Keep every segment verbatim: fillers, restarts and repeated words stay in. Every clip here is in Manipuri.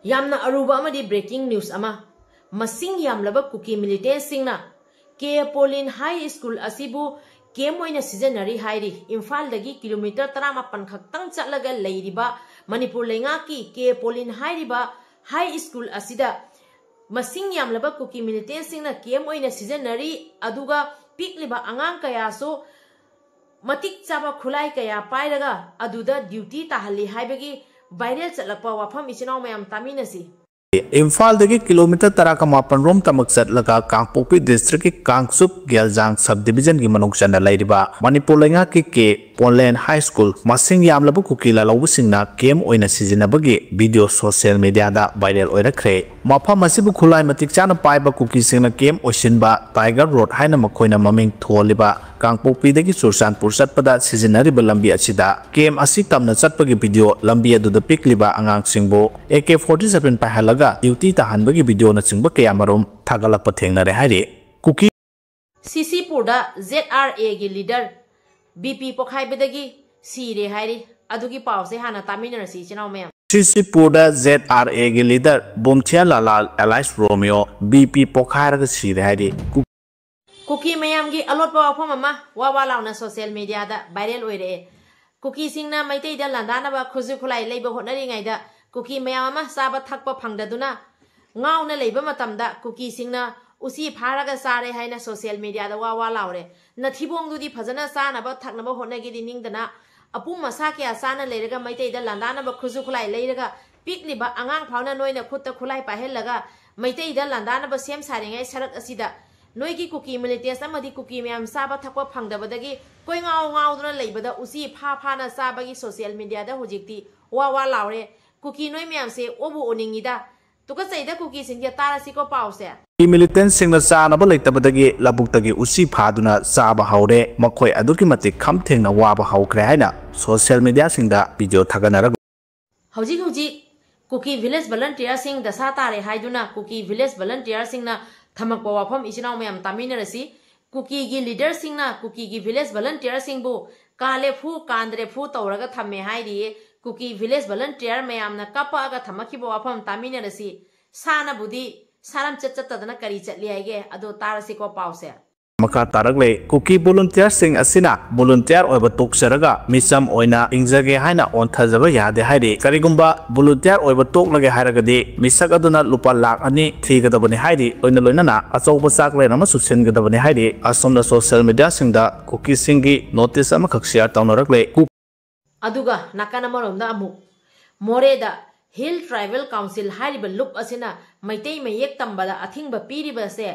ꯌꯥꯝꯅ ꯑꯔꯨꯕ ꯑꯃꯗꯤ breaking news ꯑꯃ꯫ ꯃꯁꯤꯡ ꯌꯥꯝꯂꯕ ꯀꯨꯀꯤ militantꯁꯤꯡꯅ ꯀꯦ ꯄꯣꯂꯤꯟ High School ꯑꯁꯤꯕꯨ camp ꯑꯣꯏꯅ ꯁꯤꯖꯤꯟꯅꯔꯤ ꯍꯥꯏꯔꯤ꯫ ꯏꯝꯐꯥꯜꯗꯒꯤ ꯀꯤꯂꯣꯃꯤꯇꯔ ꯇꯔꯥꯃꯥꯄꯟ ꯈꯛꯇꯪ ꯆꯠꯂꯒ ꯂꯩꯔꯤꯕ ꯃꯅꯤꯄꯨꯔ ꯂꯩꯉꯥꯛꯀꯤ ꯀꯦ ꯄꯣꯂꯤꯟ ꯍꯥꯏꯔꯤꯕ High School ꯑꯁꯤꯗ ꯃꯁꯤꯡ ꯌꯥꯝꯂꯕ ꯀꯨꯀꯤ militantꯁꯤꯡꯅ camp ꯑꯣꯏꯅ ꯁꯤꯖꯤꯟꯅꯔꯤ꯫ ꯑꯗꯨꯒ ꯄꯤꯛꯂꯤꯕ ꯑꯉꯥꯡ ꯀꯌꯥꯁꯨ ꯃꯇꯤꯛ ꯆꯥꯕ ꯈꯨꯠꯂꯥꯏ ꯀꯌꯥ ꯄꯥꯏꯔꯒ ꯑꯗꯨꯗ duty ꯇꯥꯍꯜꯂꯤ ꯍꯥꯏꯕꯒꯤ viral ꯆꯠꯂꯛꯄ ꯋꯥꯐꯝ ꯏꯆꯤꯟ ꯏꯅꯥꯎ ꯃꯌꯥꯝ ꯇꯥꯃꯤꯟꯅꯁꯤ꯫ ꯏꯝꯐꯥꯜꯗꯒꯤ ꯀꯤꯂꯣꯃꯤꯇꯔ ꯇꯔꯥꯒ ꯃꯥꯄꯟ ꯔꯣꯝ ꯇꯃꯛ ꯆꯠꯂꯒ ꯀꯥꯡꯄꯣꯛꯄꯤ districtꯀꯤ ꯀꯥꯡꯆꯨꯞ ꯒꯦꯜꯖꯥꯡ subdivisionꯒꯤ ꯃꯅꯨꯡ ꯆꯟꯅ ꯂꯩꯔꯤꯕ ꯃꯅꯤꯄꯨꯔ ꯂꯩꯉꯥꯛꯀꯤ ꯀꯦ ꯄꯣꯂꯦꯟ High School ꯃꯁꯤꯡ ꯌꯥꯝꯂꯕ ꯀꯨꯀꯤ ꯂꯥꯂꯧꯕꯁꯤꯡꯅ camp ꯑꯣꯏꯅ ꯁꯤꯖꯤꯟꯅꯕꯒꯤ video social mediaꯗ viral ꯑꯣꯏꯔꯛꯈ꯭ꯔꯦ꯫ ꯃꯐꯝ ꯑꯁꯤꯕꯨ ꯈꯨꯠꯂꯥꯏ ꯃꯇꯤꯛ ꯆꯥꯅ ꯄꯥꯏꯕ ꯀꯨꯀꯤꯁꯤꯡꯅ camp ꯑꯣꯏꯁꯤꯟꯕ Tiger Road ꯍꯥꯏꯅ ꯃꯈꯣꯏꯅ ꯃꯃꯤꯡ ꯊꯣꯜꯂꯤꯕ ꯀꯥꯡꯄꯣꯛꯄꯤꯗꯒꯤ ꯆꯨꯔꯆꯥꯟꯄꯨꯔ ꯆꯠꯄꯗ ꯁꯤꯖꯤꯟꯅꯔꯤꯕ ꯂꯝꯕꯤ ꯑꯁꯤꯗ camp ꯑꯁꯤ ꯇꯝꯅ ꯆꯠꯄꯒꯤ video, ꯂꯝꯕꯤ ꯑꯗꯨꯗ ꯄꯤꯛꯂꯤꯕ ꯑꯉꯥꯡꯁꯤꯡꯕꯨ AK forty seven ꯄꯥꯏꯍꯜꯂꯒ duty ꯇꯥꯍꯟꯕꯒꯤ videoꯅꯆꯤꯡꯕ ꯀꯌꯥꯃꯔꯨꯝ ꯊꯥꯒꯠꯂꯛꯄ ꯊꯦꯡꯅꯔꯦ ꯍꯥꯏꯔꯤ꯫ ꯀꯨꯀꯤ ꯁꯤꯁꯤꯄꯨꯔꯗ ZRAꯒꯤ leader BP ꯄꯣꯈꯥꯏꯕꯗꯒꯤ ꯁꯤꯔꯦ ꯍꯥꯏꯔꯤ꯫ ꯑꯗꯨꯒꯤ ꯄꯥꯎꯁꯦ ꯍꯥꯟꯅ ꯇꯥꯃꯤꯟꯅꯔꯁꯤ ꯏꯆꯤꯟ ꯏꯅꯥꯎ ꯃꯌꯥꯝ꯫ ꯁꯤꯁꯤꯄꯨꯔꯗ ZRAꯒꯤ leader ꯕꯨꯝꯊꯤꯌꯥ ꯂꯥꯂꯥ alias Romeo BP ꯄꯣꯈꯥꯏꯔꯒ ꯁꯤꯔꯦ ꯍꯥꯏꯔꯤ꯫ ꯀꯨ- ꯀꯨꯀꯤ ꯃꯌꯥꯝꯒꯤ ꯑꯂꯣꯠꯄ ꯋꯥꯐꯝ ꯑꯃ ꯋꯥ ꯋꯥ ꯂꯥꯎꯅ social mediaꯗ viral ꯑꯣꯏꯔꯛꯑꯦ꯫ ꯀꯨꯀꯤꯁꯤꯡꯅ ꯃꯩꯇꯩꯗ ꯂꯥꯟꯗꯥꯅꯕ ꯈꯨꯠꯁꯨ ꯈꯨꯠꯂꯥꯏ ꯂꯩꯕ ꯍꯣꯠꯅꯔꯤꯉꯩꯗ ꯀꯨꯀꯤ ꯃꯌꯥꯝ ꯑꯃ ꯆꯥꯕ ꯊꯛꯄ ꯐꯪꯗꯗꯨꯅ ꯉꯥꯎꯅ ꯂꯩꯕ ꯃꯇꯝꯗ ꯀꯨꯀꯤꯁꯤꯡꯅ ꯎꯆꯤ ꯐꯥꯔꯒ ꯆꯥꯔꯦ ꯍꯥꯏꯅ social mediaꯗ ꯋꯥ ꯋꯥ ꯂꯥꯎꯔꯦ꯫ ꯅꯊꯤꯕꯣꯡꯗꯨꯗꯤ ꯐꯖꯅ ꯆꯥꯅꯕ ꯊꯛꯅꯕ ꯍꯣꯠꯅꯒꯦꯗꯤ ꯅꯤꯡꯗꯅ ꯑꯄꯨꯝ ꯑꯁꯥ ꯀꯌꯥ ꯆꯥꯅ ꯂꯩꯔꯒ ꯃꯩꯇꯩꯗ ꯂꯥꯟꯗꯥꯅꯕ ꯈꯨꯠꯁꯨ ꯈꯨꯠꯂꯥꯏ ꯂꯩꯔꯒ ꯄꯤꯛꯂꯤꯕ ꯑꯉꯥꯡ ꯐꯥꯎꯅ ꯅꯣꯏꯅ ꯈꯨꯠꯇ ꯈꯨꯠꯂꯥꯏ ꯄꯥꯏꯍꯜꯂꯒ ꯃꯩꯇꯩꯗ ꯂꯥꯟꯗꯥꯅꯕ ꯁꯦꯝ ꯁꯥꯔꯤꯉꯩ ꯁꯔꯛ ꯑꯁꯤꯗ ꯅꯣꯏꯒꯤ ꯀꯨꯀꯤ militants ꯑꯃꯗꯤ ꯀꯨꯀꯤ ꯃꯌꯥꯝ ꯆꯥꯕ ꯊꯛꯄ ꯐꯪꯗꯕꯗꯒꯤ ꯀꯣꯏꯉꯥꯎ ꯉꯥꯎꯗꯨꯅ ꯂꯩꯕꯗ ꯎꯆꯤ ꯐꯥ ꯐꯥꯅ ꯆꯥꯕꯒꯤ social mediaꯗ ꯍꯧꯖꯤꯛꯇꯤ ꯋꯥ ꯋꯥ ꯂꯥꯎꯔꯦ꯫ ꯀꯨꯀꯤ ꯅꯣꯏ ꯃꯌꯥꯝꯁꯦ ꯑꯣꯕꯨ ꯑꯣꯅꯤꯡꯉꯤꯗ꯫ ꯇꯨꯀꯠꯆꯩꯗ ꯀꯨꯀꯤꯁꯤꯡꯁꯦ꯫ ꯇꯥꯔꯁꯤꯀꯣ ꯄꯥꯎꯁꯦ꯫ Militantꯁꯤꯡꯅ ꯆꯥꯅꯕ ꯂꯩꯇꯕꯗꯒꯤ ꯂꯧꯕꯨꯛꯇꯒꯤ ꯎꯆꯤ ꯐꯥꯗꯨꯅ ꯆꯥꯕ ꯍꯧꯔꯦ꯫ ꯃꯈꯣꯏ ꯑꯗꯨꯛꯀꯤ ꯃꯇꯤꯛ ꯈꯝ ꯊꯦꯡꯅ ꯋꯥꯕ ꯍꯧꯈ꯭ꯔꯦ ꯍꯥꯏꯅ social mediaꯁꯤꯡꯗ video ꯊꯥꯒꯠꯅꯔꯛꯂꯤ꯫ ꯍꯧꯖꯤꯛ ꯍꯧꯖꯤꯛ ꯀꯨꯀꯤ village volunteerꯁꯤꯡ ꯗꯁꯥ ꯇꯥꯔꯦ ꯍꯥꯏꯗꯨꯅ ꯀꯨꯀꯤ village volunteerꯁꯤꯡꯅ ꯊꯝꯃꯛꯄ ꯋꯥꯐꯝ ꯏꯆꯤꯟ ꯏꯅꯥꯎ ꯃꯌꯥꯝ ꯇꯥꯃꯤꯟꯅꯔꯁꯤ꯫ ꯀꯨꯀꯤꯒꯤ leaderꯁꯤꯡꯅ ꯀꯨꯀꯤꯒꯤ village volunteerꯁꯤꯡꯕꯨ ꯀꯥꯜꯂꯦ ꯐꯨ, ꯀꯥꯟꯗ꯭ꯔꯦ ꯐꯨ ꯇꯧꯔꯒ ꯊꯝꯃꯦ ꯍꯥꯏꯔꯤꯌꯦ꯫ ꯀꯨꯀꯤ ꯚꯤꯂꯦꯖ ꯚꯣꯂꯟꯇꯤꯌꯔ ꯃꯌꯥꯝꯅ ꯀꯥꯞꯄꯛꯑꯒ ꯊꯝꯃꯛꯈꯤꯕ ꯋꯥꯐꯝ ꯇꯥꯃꯤꯟꯅꯔꯁꯤ꯫ ꯁꯥꯅꯕꯨꯗꯤ ꯁꯥꯔꯝꯆꯠ ꯆꯠꯇꯗꯅ ꯀꯔꯤ ꯆꯠꯂꯤ ꯍꯥꯏꯒꯦ? ꯑꯗꯣ ꯇꯥꯔꯁꯤꯀꯣ ꯄꯥꯎꯁꯦ꯫ ꯃꯈꯥ ꯇꯥꯔꯛꯂꯦ꯫ ꯀꯨꯀꯤ ꯚꯣꯂꯨꯟꯇꯤꯌꯔꯁꯤꯡ ꯑꯁꯤꯅ ꯚꯣꯂꯨꯟꯇꯤꯌꯔ ꯑꯣꯏꯕ ꯇꯣꯛꯆꯔꯒ ꯃꯤꯆꯝ ꯑꯣꯏꯅ ꯍꯤꯡꯖꯒꯦ ꯍꯥꯏꯅ ꯑꯣꯟꯊꯖꯕ ꯌꯥꯗꯦ ꯍꯥꯏꯔꯤ꯫ ꯀꯔꯤꯒꯨꯝꯕ ꯚꯣꯂꯨꯟꯇꯤꯌꯔ ꯑꯣꯏꯕ ꯇꯣꯛꯂꯒꯦ ꯍꯥꯏꯔꯒꯗꯤ ꯃꯤꯁꯛ ꯑꯗꯨꯅ ꯂꯨꯄꯥ ꯂꯥꯈ ꯑꯅꯤ ꯊꯤꯒꯗꯕꯅꯤ ꯍꯥꯏꯔꯤ꯫ ꯂꯣꯏꯅ ꯂꯣꯏꯅꯅ ꯑꯆꯧꯕ ꯆꯥꯛꯂꯦꯟ ꯑꯃꯁꯨ ꯁꯤꯟꯒꯗꯕꯅꯤ ꯍꯥꯏꯔꯤ꯫ ꯑꯁꯣꯝꯅ ꯁꯣꯁꯤꯌꯦꯜ ꯃꯤꯗꯤꯌꯥꯁꯤꯡꯗ ꯀꯨꯀꯤꯁꯤꯡꯒꯤ ꯅꯣꯇꯤꯁ ꯑꯃꯈꯛ ꯁꯤꯌꯥꯔ ꯇꯧꯅꯔꯛꯂꯦ꯫ ꯀꯨ- ꯑꯗꯨꯒ ꯅꯥꯀꯟ ꯑꯃꯔꯣꯝꯗ ꯑꯃꯨꯛ ꯃꯣꯔꯦꯗ ꯍꯤꯜ ꯇ꯭ꯔꯥꯏꯕꯦꯜ ꯀꯥꯎꯟꯁꯤꯜ ꯍꯥꯏꯔꯤꯕ ꯂꯨꯞ ꯑꯁꯤꯅ ꯃꯩꯇꯩ ꯃꯌꯦꯛ ꯇꯝꯕꯗ ꯑꯊꯤꯡꯕ ꯄꯤꯔꯤꯕ ꯑꯁꯦ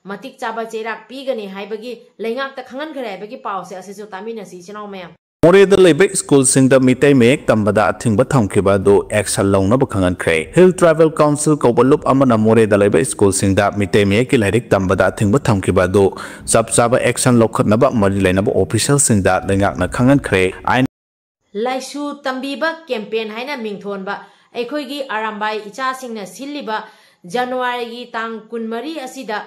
ꯃꯇꯤꯛ ꯆꯥꯕ ꯆꯩꯔꯥꯛ ꯄꯤꯒꯅꯤ ꯍꯥꯏꯕꯒꯤ ꯂꯩꯉꯥꯛꯇ ꯈꯪꯍꯟꯈ꯭ꯔꯦ ꯍꯥꯏꯕꯒꯤ ꯄꯥꯎꯁꯦ ꯑꯁꯤꯁꯨ ꯇꯥꯃꯤꯟꯅꯁꯤ ꯏꯆꯤꯟ ꯏꯅꯥꯎ ꯃꯌꯥꯝ꯫ ꯃꯣꯔꯦꯗ ꯂꯩꯕ ꯁ꯭ꯀꯨꯜꯁꯤꯡꯗ ꯃꯤꯇꯩ ꯃꯌꯦꯛ ꯇꯝꯕꯗ ꯑꯊꯤꯡꯕ ꯊꯝꯈꯤꯕ ꯑꯗꯨ ꯑꯦꯛꯁꯟ ꯂꯧꯅꯕ ꯈꯪꯍꯟꯈ꯭ꯔꯦ꯫ ꯍꯤꯜ ꯇ꯭ꯔꯥꯏꯕꯦꯜ ꯀꯥꯎꯟꯁꯤꯜ ꯀꯧꯕ ꯂꯨꯞ ꯑꯃꯅ ꯃꯣꯔꯦꯗ ꯂꯩꯕ ꯁ꯭ꯀꯨꯜꯁꯤꯡꯗ ꯃꯤꯇꯩ ꯃꯌꯦꯛꯀꯤ ꯂꯥꯏꯔꯤꯛ ꯇꯝꯕꯗ ꯑꯊꯤꯡꯕ ꯊꯝꯈꯤꯕ ꯑꯗꯨ ꯆꯞ ꯆꯥꯕ ꯑꯦꯛꯁꯟ ꯂꯧꯈꯠꯅꯕ ꯃꯔꯤ ꯂꯩꯅꯕ ꯑꯣꯐꯤꯁꯤꯌꯦꯜꯁꯤꯡꯗ ꯂꯩꯉꯥꯛꯅ ꯈꯪꯍꯟꯈ꯭ꯔꯦ꯫ ꯑꯥꯏꯟ ꯂꯥꯏꯁꯨ ꯇꯝꯕꯤꯕ ꯀꯦꯝꯄꯦꯟ ꯍꯥꯏꯅ ꯃꯤꯡꯊꯣꯟꯕ ꯑꯩꯈꯣꯏꯒꯤ ꯑꯔꯥꯝꯕꯥꯏ ꯏꯆꯥꯁꯤꯡꯅ ꯁꯤꯜꯂꯤꯕ ꯖꯅꯋꯥꯔꯤꯒꯤ ꯇꯥꯡ ꯀꯨꯟꯃꯔꯤ ꯑꯁꯤꯗ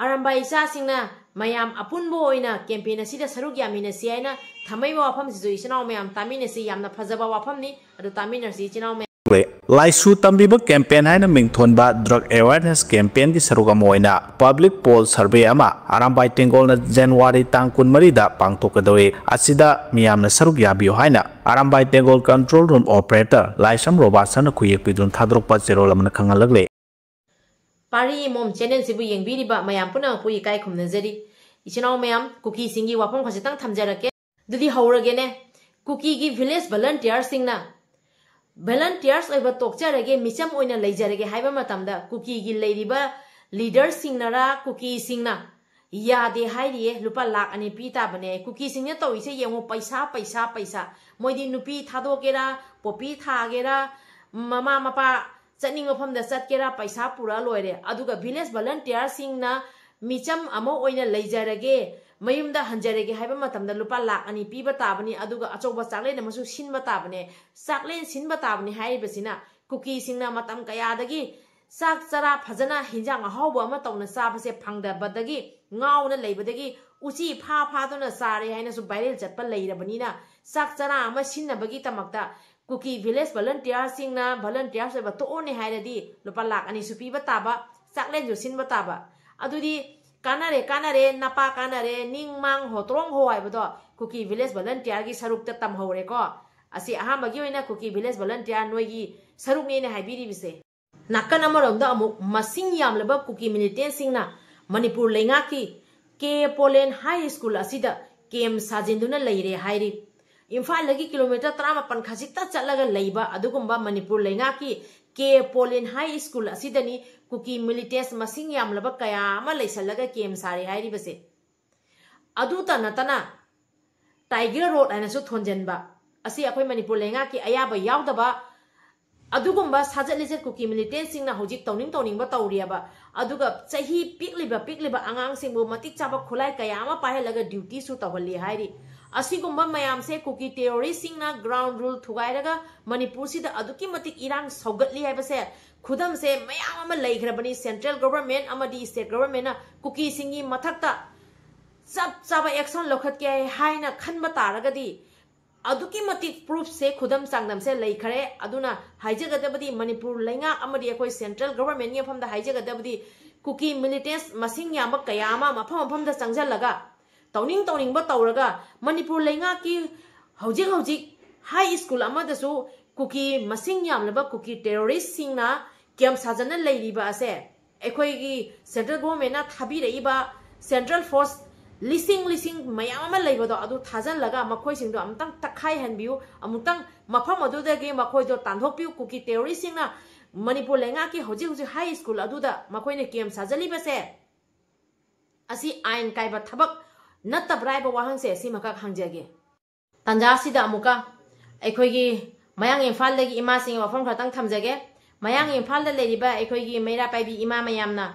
ꯑꯔꯥꯝꯕꯥꯏ ꯏꯆꯥꯁꯤꯡꯅ ꯃꯌꯥꯝ ꯑꯄꯨꯟꯕ ꯑꯣꯏꯅ ꯀꯦꯝꯄꯦꯟ ꯑꯁꯤꯗ ꯁꯔꯨꯛ ꯌꯥꯃꯤꯟꯅꯁꯤ ꯍꯥꯏꯅ ꯊꯝꯃꯛꯏꯕ ꯋꯥꯐꯝꯁꯤꯁꯨ ꯏꯆꯤꯟ ꯏꯅꯥꯎ ꯃꯌꯥꯝ ꯇꯥꯃꯤꯟꯅꯁꯤ꯫ ꯌꯥꯝꯅ ꯐꯖꯕ ꯋꯥꯐꯝꯅꯤ, ꯑꯗꯨ ꯇꯥꯃꯤꯟꯅꯁꯤ ꯏꯆꯤꯟ ꯏꯅꯥꯎ ꯃꯌꯥꯝ꯫ ꯂꯥꯏꯁꯨ ꯇꯝꯕꯤꯕ ꯀꯦꯝꯄꯦꯟ ꯍꯥꯏꯅ ꯃꯤꯡꯊꯣꯟꯕ ꯗ꯭ꯔꯒ ꯑꯦꯋꯥꯔꯅꯦꯁ ꯀꯦꯝꯄꯦꯟꯒꯤ ꯁꯔꯨꯛ ꯑꯃ ꯑꯣꯏꯅ ꯄꯕ꯭ꯂꯤꯛ ꯄꯣꯜ ꯁꯔꯚꯦ ꯑꯃ ꯑꯔꯥꯝꯕꯥꯏ ꯇꯦꯡꯒꯣꯜꯅ ꯖꯅꯋꯥꯔꯤ ꯇꯥꯡ ꯀꯨꯟꯃꯔꯤꯗ ꯄꯥꯡꯊꯣꯛꯀꯗꯧꯔꯤ꯫ ꯑꯁꯤꯗ ꯃꯤꯌꯥꯝꯅ ꯁꯔꯨꯛ ꯌꯥꯕꯤꯌꯨ ꯍꯥꯏꯅ ꯑꯔꯥꯝꯕꯥꯏ ꯇꯦꯡꯒꯣꯜ ꯀꯟꯇ꯭ꯔꯣꯜ ꯔꯨꯝ ꯑꯣꯄꯔꯦꯇꯔ ꯂꯥꯏꯁ꯭ꯔꯝ ꯔꯣꯕꯥꯁꯟꯅ ꯈꯨꯌꯦꯛ ꯄꯤꯗꯨꯅ ꯊꯥꯗꯣꯔꯛꯄ ꯆꯦꯔꯣꯜ ꯑꯃꯅ ꯈꯪꯍꯜꯂꯛꯂꯦ꯫ ꯄꯥꯔꯤ ꯏꯃꯣꯝ ꯆꯦꯅꯦꯜꯁꯤꯕꯨ ꯌꯦꯡꯕꯤꯔꯤꯕ ꯃꯌꯥꯝ ꯄꯨꯝꯅꯃꯛꯄꯨ ꯏꯀꯥꯏ ꯈꯨꯝꯅꯖꯔꯤ꯫ ꯏꯆꯤꯟ ꯏꯅꯥꯎ ꯃꯌꯥꯝ, ꯀꯨꯀꯤꯁꯤꯡꯒꯤ ꯋꯥꯐꯝ ꯈꯖꯤꯛꯇꯪ ꯊꯝꯖꯔꯛꯀꯦ꯫ ꯑꯗꯨꯗꯤ ꯍꯧꯔꯒꯦꯅꯦ꯫ ꯀꯨꯀꯤꯒꯤ ꯚꯤꯂꯦꯖ ꯚꯣꯂꯟꯇꯤꯌꯔꯁꯤꯡꯅ ꯚꯣꯂꯟꯇꯤꯌꯔꯁ ꯑꯣꯏꯕ ꯇꯣꯛꯆꯔꯒꯦ, ꯃꯤꯆꯝ ꯑꯣꯏꯅ ꯂꯩꯖꯔꯒꯦ ꯍꯥꯏꯕ ꯃꯇꯝꯗ ꯀꯨꯀꯤꯒꯤ ꯂꯩꯔꯤꯕ ꯂꯤꯗꯔꯁꯤꯡꯅꯔ ꯀꯨꯀꯤꯁꯤꯡꯅ ꯌꯥꯗꯦ ꯍꯥꯏꯔꯤꯌꯦ꯫ ꯂꯨꯄꯥ ꯂꯥꯈ ꯑꯅꯤ ꯄꯤ ꯇꯥꯕꯅꯦ꯫ ꯀꯨꯀꯤꯁꯤꯡꯅ ꯇꯧꯔꯤꯁꯦ ꯌꯦꯡꯉꯣ, ꯄꯩꯁꯥ, ꯄꯩꯁꯥ, ꯄꯩꯁꯥ꯫ ꯃꯣꯏꯗꯤ ꯅꯨꯄꯤ ꯊꯥꯗꯣꯛꯀꯦꯔꯥ, ꯄꯣꯄꯤ ꯊꯥꯒꯦꯔꯥ, ꯃꯃꯥ ꯃꯄꯥ ꯆꯠꯅꯤꯡꯕ ꯃꯐꯝꯗ ꯆꯠꯀꯦꯔꯥ, ꯄꯩꯁꯥ ꯄꯨꯔꯛꯑ ꯂꯣꯏꯔꯦ꯫ ꯑꯗꯨꯒ ꯚꯤꯂꯦꯖ ꯚꯣꯂꯟꯇꯤꯌꯔꯁꯤꯡꯅ ꯃꯤꯆꯝ ꯑꯃ ꯑꯣꯏꯅ ꯂꯩꯖꯔꯒꯦ, ꯃꯌꯨꯝꯗ ꯍꯟꯖꯔꯒꯦ ꯍꯥꯏꯕ ꯃꯇꯝꯗ ꯂꯨꯄꯥ ꯂꯥꯈ ꯑꯅꯤ ꯄꯤꯕ ꯇꯥꯕꯅꯤ, ꯑꯗꯨꯒ ꯑꯆꯧꯕ ꯆꯥꯛꯂꯦꯟ ꯑꯃꯁꯨ ꯁꯤꯟꯕ ꯇꯥꯕꯅꯦ꯫ ꯆꯥꯛꯂꯦꯟ ꯁꯤꯟꯕ ꯇꯥꯕꯅꯤ ꯍꯥꯏꯔꯤꯕꯁꯤꯅ ꯀꯨꯀꯤꯁꯤꯡꯅ ꯃꯇꯝ ꯀꯌꯥꯗꯒꯤ ꯆꯥꯛ ꯆꯔꯥ ꯐꯖꯅ ꯍꯤꯟꯖꯥꯡ ꯑꯍꯥꯎꯕ ꯑꯃ ꯇꯧꯅ ꯆꯥꯕꯁꯦ ꯐꯪꯗꯕꯗꯒꯤ ꯉꯥꯎꯅ ꯂꯩꯕꯗꯒꯤ ꯎꯆꯤ ꯐꯥ ꯐꯥꯗꯨꯅ ꯆꯥꯔꯦ ꯍꯥꯏꯅꯁꯨ ꯚꯥꯏꯔꯦꯜ ꯆꯠꯄ ꯂꯩꯔꯕꯅꯤꯅ, ꯆꯥꯛ ꯆꯔꯥ ꯑꯃ ꯁꯤꯟꯅꯕꯒꯤꯗꯃꯛꯇ ꯀꯨꯀꯤ ꯚꯤꯂꯦꯖ ꯚꯣꯂꯟꯇꯤꯌꯔꯁꯤꯡꯅ ꯚꯣꯂꯟꯇꯤꯌꯔꯁ ꯑꯣꯏꯕ ꯇꯣꯛꯑꯣꯅꯦ ꯍꯥꯏꯔꯗꯤ ꯂꯨꯄꯥ ꯂꯥꯈ ꯑꯅꯤꯁꯨ ꯄꯤꯕ ꯇꯥꯕ, ꯆꯥꯛꯂꯦꯟꯁꯨ ꯁꯤꯟꯕ ꯇꯥꯕ꯫ ꯑꯗꯨꯗꯤ ꯀꯥꯟꯅꯔꯦ, ꯀꯥꯟꯅꯔꯦ, ꯅꯄꯥ ꯀꯥꯟꯅꯔꯦ, ꯅꯤꯡ ꯃꯥꯡ ꯍꯣꯇ꯭ꯔꯣꯡ ꯍꯣ ꯍꯥꯏꯕꯗꯣ ꯀꯨꯀꯤ ꯚꯤꯂꯦꯖ ꯚꯣꯂꯟꯇꯤꯌꯔꯒꯤ ꯁꯔꯨꯛꯇ ꯇꯝꯍꯧꯔꯦꯀꯣ꯫ ꯑꯁꯤ ꯑꯍꯥꯟꯕꯒꯤ ꯑꯣꯏꯅ ꯀꯨꯀꯤ ꯚꯤꯂꯦꯖ ꯚꯣꯂꯟꯇꯤꯌꯔ ꯅꯣꯏꯒꯤ ꯁꯔꯨꯛꯅꯦꯅ ꯍꯥꯏꯕꯤꯔꯤꯕꯁꯦ꯫ ꯅꯥꯀꯟ ꯑꯃꯔꯣꯝꯗ ꯑꯃꯨꯛ ꯃꯁꯤꯡ ꯌꯥꯝꯂꯕ ꯀꯨꯀꯤ ꯃꯤꯂꯤꯇꯦꯟꯁꯤꯡꯅ ꯃꯅꯤꯄꯨꯔ ꯂꯩꯉꯥꯛꯀꯤ ꯀꯦ ꯄꯣꯂꯦꯟ ꯍꯥꯏ ꯁ꯭ꯀꯨꯜ ꯑꯁꯤꯗ ꯀꯦꯝ ꯁꯥꯖꯤꯟꯗꯨꯅ ꯂꯩꯔꯦ ꯍꯥꯏꯔꯤ꯫ ꯏꯝꯐꯥꯜꯗꯒꯤ ꯀꯤꯂꯣꯃꯤꯇꯔ ꯇꯔꯥꯃꯥꯄꯟ ꯈꯖꯤꯛꯇ ꯆꯠꯂꯒ ꯂꯩꯕ ꯑꯗꯨꯒꯨꯝꯕ ꯃꯅꯤꯄꯨꯔ ꯂꯩꯉꯥꯛꯀꯤ ꯀꯦ ꯄꯣꯂꯦꯟ ꯍꯥꯏ ꯁ꯭ꯀꯨꯜ ꯑꯁꯤꯗꯅꯤ ꯀꯨꯀꯤ ꯃꯤꯂꯤꯇꯦꯟꯁ ꯃꯁꯤꯡ ꯌꯥꯝꯂꯕ ꯀꯌꯥ ꯑꯃ ꯂꯩꯁꯜꯂꯒ ꯀꯦꯝ ꯁꯥꯔꯤ ꯍꯥꯏꯔꯤꯕꯁꯦ꯫ ꯑꯗꯨꯇ ꯅꯠꯇꯅ ꯇꯥꯏꯒꯔ ꯔꯣꯗ ꯍꯥꯏꯅꯁꯨ ꯊꯣꯟꯖꯟꯕ ꯑꯁꯤ ꯑꯩꯈꯣꯏ ꯃꯅꯤꯄꯨꯔ ꯂꯩꯉꯥꯛꯀꯤ ꯑꯌꯥꯕ ꯌꯥꯎꯗꯕ ꯑꯗꯨꯒꯨꯝꯕ ꯁꯥꯖꯠ ꯂꯤꯆꯠ ꯀꯨꯀꯤ ꯃꯤꯂꯤꯇꯦꯟꯁꯤꯡꯅ ꯍꯧꯖꯤꯛ ꯇꯧꯅꯤꯡ ꯇꯧꯅꯤꯡꯕ ꯇꯧꯔꯤꯑꯕ꯫ ꯑꯗꯨꯒ ꯆꯍꯤ ꯄꯤꯛꯂꯤꯕ ꯄꯤꯛꯂꯤꯕ ꯑꯉꯥꯡꯁꯤꯡꯕꯨ ꯃꯇꯤꯛ ꯆꯥꯕ ꯈꯨꯠꯂꯥꯏ ꯀꯌꯥ ꯑꯃ ꯄꯥꯏꯍꯜꯂꯒ ꯗ꯭ꯌꯨꯇꯤꯁꯨ ꯇꯧꯍꯜꯂꯤ ꯍꯥꯏꯔꯤ꯫ ꯑꯁꯤꯒꯨꯝꯕ ꯃꯌꯥꯝꯁꯦ ꯀꯨꯀꯤ ꯇꯦꯔꯣꯔꯤꯁꯁꯤꯡꯅ ꯒ꯭ꯔꯥꯎꯟ ꯔꯨꯜ ꯊꯨꯒꯥꯏꯔꯒ ꯃꯅꯤꯄꯨꯔꯁꯤꯗ ꯑꯗꯨꯛꯀꯤ ꯃꯇꯤꯛ ꯏꯔꯥꯡ ꯁꯧꯒꯠꯂꯤ ꯍꯥꯏꯕꯁꯦ ꯈꯨꯗꯝꯁꯦ ꯃꯌꯥꯝ ꯑꯃ ꯂꯩꯈ꯭ꯔꯕꯅꯤ꯫ ꯁꯦꯟꯇ꯭ꯔꯦꯜ ꯒꯣꯚꯔꯟꯃꯦꯟꯠ ꯑꯃꯗꯤ ꯁ꯭ꯇꯦꯠ ꯒꯣꯚꯔꯟꯃꯦꯟꯠꯅ ꯀꯨꯀꯤꯁꯤꯡꯒꯤ ꯃꯊꯛꯇ ꯆꯞ ꯆꯥꯕ ꯑꯦꯛꯁꯟ ꯂꯧꯈꯠꯀꯦ ꯍꯥꯏꯅ ꯈꯟꯕ ꯇꯥꯔꯒꯗꯤ ꯑꯗꯨꯛꯀꯤ ꯃꯇꯤꯛ ꯄ꯭ꯔꯨꯐꯁꯦ, ꯈꯨꯗꯝ ꯆꯥꯡꯗꯝꯁꯦ ꯂꯩꯈ꯭ꯔꯦ꯫ ꯑꯗꯨꯅ ꯍꯥꯏꯖꯒꯗꯕꯗꯤ ꯃꯅꯤꯄꯨꯔ ꯂꯩꯉꯥꯛ ꯑꯃꯗꯤ ꯑꯩꯈꯣꯏ ꯁꯦꯟꯇ꯭ꯔꯦꯜ ꯒꯣꯚꯔꯟꯃꯦꯟꯠꯀꯤ ꯃꯐꯝꯗ ꯍꯥꯏꯖꯒꯗꯕꯗꯤ ꯀꯨꯀꯤ ꯃꯤꯂꯤꯇꯦꯟꯁ ꯃꯁꯤꯡ ꯌꯥꯝꯕ ꯀꯌꯥ ꯑꯃ ꯃꯐꯝ ꯃꯐꯝꯗ ꯆꯪꯁꯤꯜꯂꯒ ꯇꯧꯅꯤꯡ ꯇꯧꯅꯤꯡꯕ ꯇꯧꯔꯒ ꯃꯅꯤꯄꯨꯔ ꯂꯩꯉꯥꯛꯀꯤ ꯍꯧꯖꯤꯛ ꯍꯧꯖꯤꯛ ꯍꯥꯏ ꯁ꯭ꯀꯨꯜ ꯑꯃꯗꯁꯨ ꯀꯨꯀꯤ ꯃꯁꯤꯡ ꯌꯥꯝꯂꯕ ꯀꯨꯀꯤ ꯇꯦꯔꯣꯔꯤꯁꯁꯤꯡꯅ ꯀꯦꯝ ꯁꯥꯖꯟꯅ ꯂꯩꯔꯤꯕ ꯑꯁꯦ ꯑꯩꯈꯣꯏꯒꯤ ꯁꯦꯟꯇ꯭ꯔꯦꯜ ꯒꯣꯚꯔꯟꯃꯦꯟꯠꯅ ꯊꯥꯕꯤꯔꯛꯏꯕ ꯁꯦꯟꯇ꯭ꯔꯦꯜ ꯐꯣꯔꯁ ꯂꯤꯁꯤꯡ ꯂꯤꯁꯤꯡ ꯃꯌꯥꯝ ꯑꯃ ꯂꯩꯕꯗꯣ ꯑꯗꯨ ꯊꯥꯖꯤꯜꯂꯒ ꯃꯈꯣꯏꯁꯤꯡꯗꯣ ꯑꯃꯨꯛꯇꯪ ꯇꯛꯈꯥꯏꯍꯟꯕꯤꯌꯨ, ꯑꯃꯨꯛꯇꯪ ꯃꯐꯝ ꯑꯗꯨꯗꯒꯤ ꯃꯈꯣꯏꯗꯣ ꯇꯥꯟꯊꯣꯛꯄꯤꯌꯨ꯫ ꯀꯨꯀꯤ ꯇꯦꯔꯣꯔꯤꯁꯁꯤꯡꯅ ꯃꯅꯤꯄꯨꯔ ꯂꯩꯉꯥꯛꯀꯤ ꯍꯧꯖꯤꯛ ꯍꯧꯖꯤꯛ ꯍꯥꯏ ꯁ꯭ꯀꯨꯜ ꯑꯗꯨꯗ ꯃꯈꯣꯏꯅ ꯀꯦꯝ ꯁꯥꯖꯜꯂꯤꯕꯁꯦ ꯑꯁꯤ ꯑꯥꯏꯟ ꯀꯥꯏꯕ ꯊꯕꯛ ꯅꯠꯇꯕ꯭ꯔꯥ ꯍꯥꯏꯕ ꯋꯥꯍꯪꯁꯦ ꯑꯁꯤꯃꯈꯛ ꯍꯪꯖꯒꯦ꯫ ꯇꯥꯟꯖꯥ ꯑꯁꯤꯗ ꯑꯃꯨꯛꯀ ꯑꯩꯈꯣꯏꯒꯤ ꯃꯌꯥꯡ ꯏꯝꯐꯥꯜꯗꯒꯤ ꯏꯃꯥꯁꯤꯡꯒꯤ ꯋꯥꯐꯝ ꯈꯔꯇꯪ ꯊꯝꯖꯒꯦ꯫ ꯃꯌꯥꯡ ꯏꯝꯐꯥꯜꯗ ꯂꯩꯔꯤꯕ ꯑꯩꯈꯣꯏꯒꯤ ꯃꯩꯔꯥ ꯄꯥꯏꯕꯤ ꯏꯃꯥ ꯃꯌꯥꯝꯅ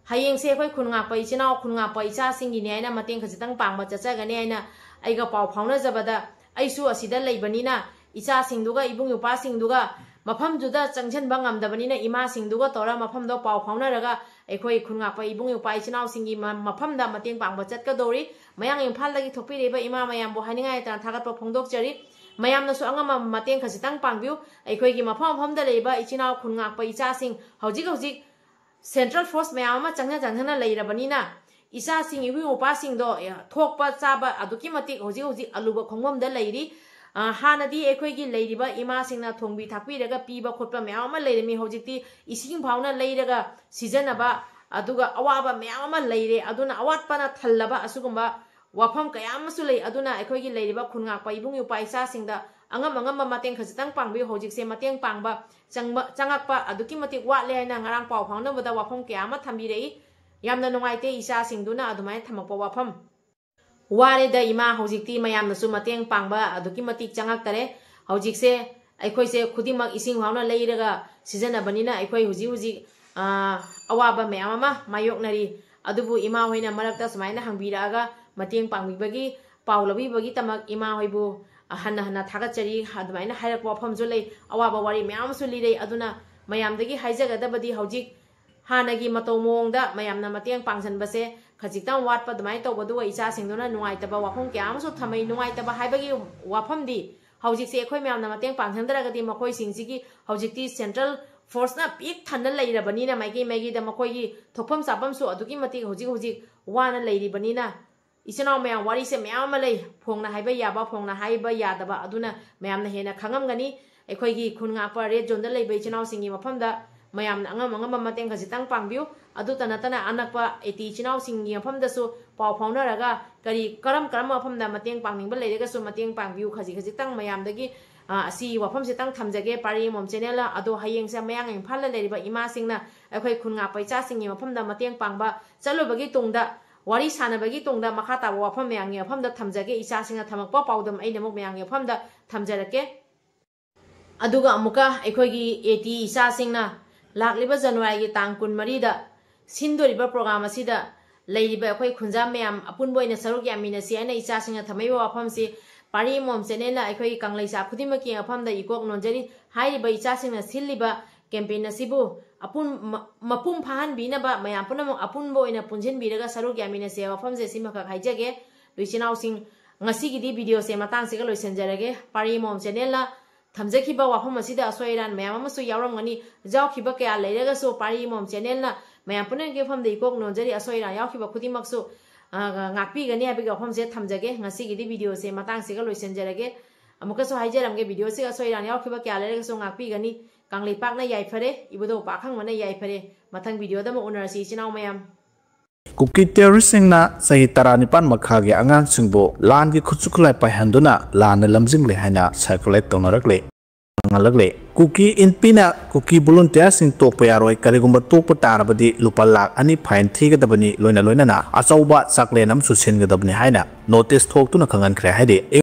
ꯍꯌꯦꯡꯁꯦ ꯑꯩꯈꯣꯏ ꯈꯨꯟ ꯉꯥꯛꯄ ꯏꯆꯤꯟ ꯏꯅꯥꯎ, ꯈꯨꯟ ꯉꯥꯛꯄ ꯏꯆꯥꯁꯤꯡꯒꯤꯅꯤ ꯍꯥꯏꯅ ꯃꯇꯦꯡ ꯈꯖꯤꯛꯇꯪ ꯄꯥꯡꯕ ꯆꯠꯆꯒꯅꯤ ꯍꯥꯏꯅ ꯑꯩꯒ ꯄꯥꯎ ꯐꯥꯎꯅꯖꯕꯗ ꯑꯩꯁꯨ ꯑꯁꯤꯗ ꯂꯩꯕꯅꯤꯅ ꯏꯆꯥꯁꯤꯡꯗꯨꯒ ꯏꯕꯨꯡ ꯏꯄ꯭ꯋꯥꯁꯤꯡꯗꯨꯒ ꯃꯐꯝꯗꯨꯗ ꯆꯪꯁꯤꯟꯕ ꯉꯝꯗꯕꯅꯤꯅ ꯏꯃꯥꯁꯤꯡꯗꯨꯒ ꯇꯧꯔ ꯃꯐꯝꯗꯣ ꯄꯥꯎ ꯐꯥꯎꯅꯔꯒ ꯑꯩꯈꯣꯏ ꯈꯨꯟ ꯉꯥꯛꯄ ꯏꯕꯨꯡ ꯏꯄ꯭ꯋꯥ ꯏꯆꯤꯟ ꯏꯅꯥꯎꯁꯤꯡꯒꯤ ꯃ-, ꯃꯐꯝꯗ ꯃꯇꯦꯡ ꯄꯥꯡꯕ ꯆꯠꯀꯗꯧꯔꯤ꯫ ꯃꯌꯥꯡ ꯏꯝꯐꯥꯜꯗꯒꯤ ꯊꯣꯛꯄꯤꯔꯛꯏꯕ ꯏꯃꯥ ꯃꯌꯥꯝꯕꯨ ꯍꯥꯏꯅꯤꯡꯉꯥꯏ ꯂꯩꯇꯅ ꯊꯥꯒꯠꯄ ꯐꯣꯡꯗꯣꯛꯆꯔꯤ꯫ ꯃꯌꯥꯝꯅꯁꯨ ꯑꯉꯝꯕ ꯃꯇꯦꯡ ꯈꯖꯤꯛꯇꯪ ꯄꯥꯡꯕꯤꯌꯨ꯫ ꯑꯩꯈꯣꯏꯒꯤ ꯃꯐꯝ ꯃꯐꯝꯗ ꯂꯩꯔꯤꯕ ꯏꯆꯤꯟ ꯏꯅꯥꯎ ꯈꯨꯟ ꯉꯥꯛꯄ ꯏꯆꯥꯁꯤꯡ ꯍꯧꯖꯤꯛ ꯍꯧꯖꯤꯛ central force ꯃꯌꯥꯝ ꯑꯃ ꯆꯪꯅ ꯆꯪꯅꯅ ꯂꯩꯔꯕꯅꯤꯅ, ꯏꯆꯥꯁꯤꯡ, ꯏꯕꯨꯡ ꯏꯄ꯭ꯋꯥꯁꯤꯡꯗꯣ, ꯑꯦ, ꯊꯣꯛꯄ ꯆꯥꯕ ꯑꯗꯨꯛꯀꯤ ꯃꯇꯤꯛ ꯍꯧꯖꯤꯛ ꯍꯧꯖꯤꯛ ꯑꯂꯨꯕ ꯈꯣꯡꯐꯝꯗ ꯂꯩꯔꯤ꯫ ꯑ, ꯍꯥꯟꯅꯗꯤ ꯑꯩꯈꯣꯏꯒꯤ ꯂꯩꯔꯤꯕ ꯏꯃꯥꯁꯤꯡꯅ ꯊꯣꯡꯕꯤ ꯊꯥꯛꯄꯤꯔꯒ ꯄꯤꯕ ꯈꯣꯠꯄ ꯃꯌꯥꯝ ꯑꯃ ꯂꯩꯔꯝꯃꯤ꯫ ꯍꯧꯖꯤꯛꯇꯤ ꯏꯁꯤꯡ ꯐꯥꯎꯅ ꯂꯩꯔꯒ ꯁꯤꯖꯤꯟꯅꯕ, ꯑꯗꯨꯒ ꯑꯋꯥꯕ ꯃꯌꯥꯝ ꯑꯃ ꯂꯩꯔꯦ꯫ ꯑꯗꯨꯅ ꯑꯋꯥꯠꯄꯅ ꯊꯜꯂꯕ ꯑꯁꯤꯒꯨꯝꯕ ꯋꯥꯐꯝ ꯀꯌꯥ ꯑꯃꯁꯨ ꯂꯩ꯫ ꯑꯗꯨꯅ ꯑꯩꯈꯣꯏꯒꯤ ꯂꯩꯔꯤꯕ ꯈꯨꯟ ꯉꯥꯛꯄ ꯏꯕꯨꯡ ꯏꯄ꯭ꯋꯥ ꯏꯆꯥꯁꯤꯡꯗ ꯑꯉꯝ ꯑꯉꯝꯕ ꯃꯇꯦꯡ ꯈꯖꯤꯛꯇꯪ ꯄꯥꯡꯕꯤꯌꯨ꯫ ꯍꯧꯖꯤꯛꯁꯦ ꯃꯇꯦꯡ ꯄꯥꯡꯕ ꯆꯪꯕ, ꯆꯪꯉꯛꯄ ꯑꯗꯨꯛꯀꯤ ꯃꯇꯤꯛ ꯋꯥꯠꯂꯦ ꯍꯥꯏꯅ ꯉꯔꯥꯡ ꯄꯥꯎ ꯐꯥꯎꯅꯕꯗ ꯋꯥꯐꯝ ꯀꯌꯥ ꯑꯃ ꯊꯝꯕꯤꯔꯛꯏ꯫ ꯌꯥꯝꯅ ꯅꯨꯡꯉꯥꯏꯇꯦ ꯏꯆꯥꯁꯤꯡꯗꯨꯅ ꯑꯗꯨꯃꯥꯏꯅ ꯊꯝꯃꯛꯄ ꯋꯥꯐꯝ꯫ ꯋꯥꯔꯦꯗ ꯏꯃꯥ, ꯍꯧꯖꯤꯛꯇꯤ ꯃꯌꯥꯝꯅꯁꯨ ꯃꯇꯦꯡ ꯄꯥꯡꯕ ꯑꯗꯨꯛꯀꯤ ꯃꯇꯤꯛ ꯆꯪꯉꯛꯇꯔꯦ꯫ ꯍꯧꯖꯤꯛꯁꯦ ꯑꯩꯈꯣꯏꯁꯦ ꯈꯨꯗꯤꯡꯃꯛ ꯏꯁꯤꯡ ꯐꯥꯎꯅ ꯂꯩꯔꯒ ꯁꯤꯖꯤꯟꯅꯕꯅꯤꯅ ꯑꯩꯈꯣꯏ ꯍꯧꯖꯤꯛ ꯍꯧꯖꯤꯛ, ꯑ, ꯑꯋꯥꯕ ꯃꯌꯥꯝ ꯑꯃ ꯃꯥꯌꯣꯛꯅꯔꯤ꯫ ꯑꯗꯨꯕꯨ ꯏꯃꯥ ꯍꯣꯏꯅ ꯃꯔꯛꯇ ꯁꯨꯃꯥꯏꯅ ꯍꯪꯕꯤꯔꯛꯑꯒ ꯃꯇꯦꯡ ꯄꯥꯡꯕꯤꯕꯒꯤ, ꯄꯥꯎ ꯂꯧꯕꯤꯕꯒꯤꯗꯃꯛ ꯏꯃꯥ ꯍꯣꯏꯕꯨ ꯍꯟꯅ ꯍꯟꯅ ꯊꯥꯒꯠꯆꯔꯤ꯫ ꯑꯗꯨꯃꯥꯏꯅ ꯍꯥꯏꯔꯛꯄ ꯋꯥꯐꯝꯁꯨ ꯂꯩ, ꯑꯋꯥꯕ ꯋꯥꯔꯤ ꯃꯌꯥꯝ ꯑꯃꯁꯨ ꯂꯤꯔꯩ꯫ ꯑꯗꯨꯅ ꯃꯌꯥꯝꯗꯒꯤ ꯍꯥꯏꯖꯒꯗꯕꯗꯤ, ꯍꯧꯖꯤꯛ ꯍꯥꯟꯅꯒꯤ ꯃꯇꯧ ꯃꯑꯣꯡꯗ ꯃꯌꯥꯝꯅ ꯃꯇꯦꯡ ꯄꯥꯡꯁꯤꯟꯕꯁꯦ ꯈꯖꯤꯛꯇꯪ ꯋꯥꯠꯄ ꯑꯗꯨꯃꯥꯏꯅ ꯇꯧꯕꯗꯨꯒ ꯏꯆꯥꯁꯤꯡꯗꯨꯅ ꯅꯨꯡꯉꯥꯏꯇꯕ ꯋꯥꯐꯝ ꯀꯌꯥ ꯑꯃꯁꯨ ꯊꯝꯃꯩ꯫ ꯅꯨꯡꯉꯥꯏꯇꯕ ꯍꯥꯏꯕꯒꯤ ꯋꯥꯐꯝꯗꯤ, ꯍꯧꯖꯤꯛꯁꯦ ꯑꯩꯈꯣꯏ ꯃꯌꯥꯝꯅ ꯃꯇꯦꯡ ꯄꯥꯡꯁꯤꯟꯗ꯭ꯔꯒꯗꯤ ꯃꯈꯣꯏꯁꯤꯡꯁꯤꯒꯤ ꯍꯧꯖꯤꯛꯇꯤ central forceꯅ ꯄꯤꯛ ꯊꯟꯅ ꯂꯩꯔꯕꯅꯤꯅ, ꯃꯥꯏꯀꯩ ꯃꯥꯏꯀꯩꯗ ꯃꯈꯣꯏꯒꯤ ꯊꯣꯛꯐꯝ ꯆꯥꯐꯝꯁꯨ ꯑꯗꯨꯛꯀꯤ ꯃꯇꯤꯛ ꯍꯧꯖꯤꯛ ꯍꯧꯖꯤꯛ ꯋꯥꯅ ꯂꯩꯔꯤꯕꯅꯤꯅ, ꯏꯆꯤꯟ ꯏꯅꯥꯎ ꯃꯌꯥꯝ, ꯋꯥꯔꯤꯁꯦ ꯃꯌꯥꯝ ꯑꯃ ꯂꯩ, ꯐꯣꯡꯅ ꯍꯥꯏꯕ ꯌꯥꯕ, ꯐꯣꯡꯅ ꯍꯥꯏꯕ ꯌꯥꯗꯕ, ꯑꯗꯨꯅ ꯃꯌꯥꯝꯅ ꯍꯦꯟꯅ ꯈꯪꯉꯝꯒꯅꯤ꯫ ꯑꯩꯈꯣꯏꯒꯤ ꯈꯨꯟ ꯉꯥꯛꯄ red zoneꯗ ꯂꯩꯕ ꯏꯆꯤꯟ ꯏꯅꯥꯎꯁꯤꯡꯒꯤ ꯃꯐꯝꯗ ꯃꯌꯥꯝꯅ ꯑꯉꯝ ꯑꯉꯝꯕ ꯃꯇꯦꯡ ꯈꯖꯤꯛꯇꯪ ꯄꯥꯡꯕꯤꯌꯨ꯫ ꯑꯗꯨꯇ ꯅꯠꯇꯅ ꯑꯅꯛꯄ AT ꯏꯆꯤꯟ ꯏꯅꯥꯎꯁꯤꯡꯒꯤ ꯃꯐꯝꯗꯁꯨ ꯄꯥꯎ ꯐꯥꯎꯅꯔꯒ ꯀꯔꯤ, ꯀꯔꯝ ꯀꯔꯝꯕ ꯃꯐꯝꯗ ꯃꯇꯦꯡ ꯄꯥꯡꯅꯤꯡꯕ ꯂꯩꯔꯒꯁꯨ ꯃꯇꯦꯡ ꯄꯥꯡꯕꯤꯌꯨ꯫ ꯈꯖꯤꯛ ꯈꯖꯤꯛꯇꯪ ꯃꯌꯥꯝꯗꯒꯤ, ꯑ, ꯑꯁꯤ ꯋꯥꯐꯝꯁꯤꯇꯪ ꯊꯝꯖꯒꯦ, ꯄꯥꯔꯤ ꯑꯃꯃꯝ channelꯅ꯫ ꯑꯗꯣ ꯍꯌꯦꯡꯁꯦ ꯃꯌꯥꯡ ꯏꯝꯐꯥꯜꯗ ꯂꯩꯔꯤꯕ ꯏꯃꯥꯁꯤꯡꯅ ꯑꯩꯈꯣꯏ ꯈꯨꯟ ꯉꯥꯛꯄ ꯏꯆꯥꯁꯤꯡꯒꯤ ꯃꯐꯝꯗ ꯃꯇꯦꯡ ꯄꯥꯡꯕ ꯆꯠꯂꯨꯕꯒꯤ ꯇꯨꯡꯗ, ꯋꯥꯔꯤ ꯁꯥꯟꯅꯕꯒꯤ ꯇꯨꯡꯗ ꯃꯈꯥ ꯇꯥꯕ ꯋꯥꯐꯝ ꯃꯌꯥꯝꯒꯤ ꯃꯐꯝꯗ ꯊꯝꯖꯒꯦ꯫ ꯏꯆꯥꯁꯤꯡꯅ ꯊꯝꯃꯛꯄ ꯄꯥꯎꯗꯝ ꯑꯩꯅ ꯑꯃꯨꯛ ꯃꯌꯥꯝꯒꯤ ꯃꯐꯝꯗ ꯊꯝꯖꯔꯛꯀꯦ꯫ ꯑꯗꯨꯒ ꯑꯃꯨꯛꯀ ꯑꯩꯈꯣꯏꯒꯤ AT ꯏꯆꯥꯁꯤꯡꯅ ꯂꯥꯛꯂꯤꯕ Januaryꯒꯤ ꯇꯥꯡ ꯀꯨꯟꯃꯔꯤꯗ ꯁꯤꯟꯗꯣꯔꯤꯕ program ꯑꯁꯤꯗ ꯂꯩꯔꯤꯕ ꯑꯩꯈꯣꯏ ꯈꯨꯟꯖꯥ ꯃꯌꯥꯝ ꯑꯄꯨꯟꯕ ꯑꯣꯏꯅ ꯁꯔꯨꯛ ꯌꯥꯃꯤꯟꯅꯁꯤ ꯍꯥꯏꯅ ꯏꯆꯥꯁꯤꯡꯅ ꯊꯝꯃꯛꯏꯕ ꯋꯥꯐꯝꯁꯤ ꯄꯥꯔꯤ ꯑꯃꯃꯝ channelꯅ ꯑꯩꯈꯣꯏꯒꯤ ꯀꯪꯂꯩꯆꯥ ꯈꯨꯗꯤꯡꯃꯛꯀꯤ ꯃꯐꯝꯗ ꯏꯀꯣꯛ ꯅꯣꯟꯖꯔꯤ꯫ ꯍꯥꯏꯔꯤꯕ ꯏꯆꯥꯁꯤꯡꯅ ꯁꯤꯜꯂꯤꯕ campaign ꯑꯁꯤꯕꯨ ꯑꯄꯨꯟ-, ꯃ-, ꯃꯄꯨꯡ ꯐꯥꯍꯟꯕꯤꯅꯕ ꯃꯌꯥꯝ ꯄꯨꯝꯅꯃꯛ ꯑꯄꯨꯟꯕ ꯑꯣꯏꯅ ꯄꯨꯟꯁꯤꯟꯕꯤꯔꯒ ꯁꯔꯨꯛ ꯌꯥꯃꯤꯟꯅꯁꯤ ꯍꯥꯏꯕ ꯋꯥꯐꯝꯁꯦ ꯁꯤꯃꯈꯛ ꯍꯥꯏꯖꯒꯦ꯫ ꯑꯗꯨ ꯏꯆꯤꯟ ꯏꯅꯥꯎꯁꯤꯡ ꯉꯁꯤꯒꯤꯗꯤ videoꯁꯦ ꯃꯇꯥꯡꯁꯤꯒ ꯂꯣꯏꯁꯤꯟꯖꯔꯒꯦ꯫ ꯄꯥꯔꯤ ꯑꯃꯃꯝ channelꯅ ꯊꯝꯖꯈꯤꯕ ꯋꯥꯐꯝ ꯑꯁꯤꯗ ꯑꯁꯣꯏ ꯑꯔꯥꯟ ꯃꯌꯥꯝ ꯑꯃꯁꯨ ꯌꯥꯎꯔꯝꯒꯅꯤ꯫ ꯌꯥꯎꯈꯤꯕ ꯀꯌꯥ ꯂꯩꯔꯒꯁꯨ ꯄꯥꯔꯤ ꯑꯃꯃꯝ channelꯅ ꯃꯌꯥꯝ ꯄꯨꯝꯅꯃꯛꯀꯤ ꯃꯐꯝꯗ ꯏꯀꯣꯛ ꯅꯣꯟꯖꯔꯤ꯫ ꯑꯁꯣꯏ ꯑꯔꯥꯟ ꯌꯥꯎꯈꯤꯕ ꯈꯨꯗꯤꯡꯃꯛꯁꯨ, ꯑ, ꯉꯥꯛꯄꯤꯒꯅꯤ ꯍꯥꯏꯕꯒꯤ ꯋꯥꯐꯝꯁꯦ ꯊꯝꯖꯒꯦ꯫ ꯉꯁꯤꯒꯤꯗꯤ videoꯁꯦ ꯃꯇꯥꯡꯁꯤꯒ ꯂꯣꯏꯁꯤꯟꯖꯔꯒꯦ꯫ ꯑꯃꯨꯛꯀꯁꯨ ꯍꯥꯏꯖꯔꯝꯒꯦ, videoꯁꯤꯒ ꯑꯁꯣꯏ ꯑꯔꯥꯟ ꯌꯥꯎꯈꯤꯕ ꯀꯌꯥ ꯂꯩꯔꯒꯁꯨ ꯉꯥꯛꯄꯤꯒꯅꯤ꯫ ꯀꯪꯂꯩꯄꯥꯛꯅ ꯌꯥꯏꯐꯔꯦ, ꯏꯕꯨꯙꯧ ꯄꯥꯈꯪꯕꯅ ꯌꯥꯏꯐꯔꯦ꯫ ꯃꯊꯪ videoꯗ ꯑꯃꯨꯛ ꯎꯅꯔꯁꯤ ꯏꯆꯤꯟ ꯏꯅꯥꯎ ꯃꯌꯥꯝ꯫ ꯀꯨꯀꯤ terroristꯁꯤꯡꯅ ꯆꯍꯤ ꯇꯔꯥꯅꯤꯄꯥꯟ ꯃꯈꯥꯒꯤ ꯑꯉꯥꯡꯁꯤꯡꯕꯨ ꯂꯥꯟꯒꯤ ꯈꯨꯠꯁꯨ ꯈꯨꯠꯂꯥꯏ ꯄꯥꯏꯍꯟꯗꯨꯅ ꯂꯥꯟꯅ ꯂꯝꯖꯤꯡꯂꯦ ꯍꯥꯏꯅ circulate ꯇꯧꯅꯔꯛꯂꯦ꯫ ꯉꯜꯂꯛꯂꯦ꯫ ꯀꯨꯀꯤ ꯏꯟꯄꯤꯅ ꯀꯨꯀꯤ volunteerꯁꯤꯡ ꯇꯣꯛꯄ ꯌꯥꯔꯣꯏ, ꯀꯔꯤꯒꯨꯝꯕ ꯇꯣꯛꯄ ꯇꯥꯔꯕꯗꯤ ꯂꯨꯄꯥ ꯂꯥꯈ ꯑꯅꯤ fine ꯊꯤꯒꯗꯕꯅꯤ, ꯂꯣꯏꯅ ꯂꯣꯏꯅꯅ ꯑꯆꯧꯕ ꯆꯥꯛꯂꯦꯟ ꯑꯃꯁꯨ ꯁꯤꯟꯒꯗꯕꯅꯤ ꯍꯥꯏꯅ notice ꯊꯣꯛꯇꯨꯅ ꯈꯪꯍꯟꯈ꯭ꯔꯦ ꯍꯥꯏꯔꯤ꯫